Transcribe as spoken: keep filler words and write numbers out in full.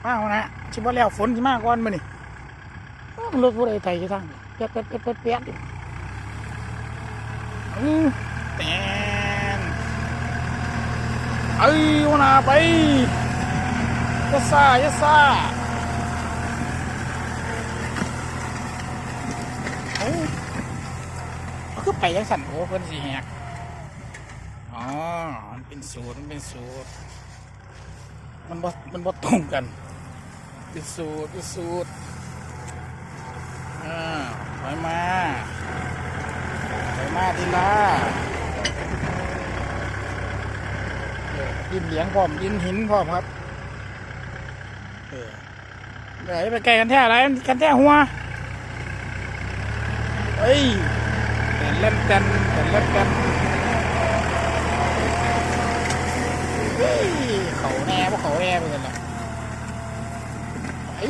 มาหัวหน้า สิบ่แล้ว ฝนสิมาก่อนมื้อนี้ อ้าว รถผู้ใดไถอยู่ทางนี้ แป๊ดๆๆๆๆ อยู่ อือ แตน เอ้ย หัวหน้าไป อย่าซ่า อย่าซ่า โอ้ คือไปจังซั่น โอ้ เพิ่นสิแหก อ๋อ มันเป็นสูตร มันเป็นสูตร มันบ่ มันบ่ตรงกัน เป็นสูตร เป็นสูตร อ่า ถอยมา ถอยมาทีละ เออ ดินเหลียงพร้อม ดินหินพร้อมครับ เออ ไหนไปไกลกันแท้ อะไรกันแท้ หัว เฮ้ย แตนเล่นแตน แตนเล่นแตน เฮ้ย เขาแน่ พวกเขาแน่ไปกันละ ไอ้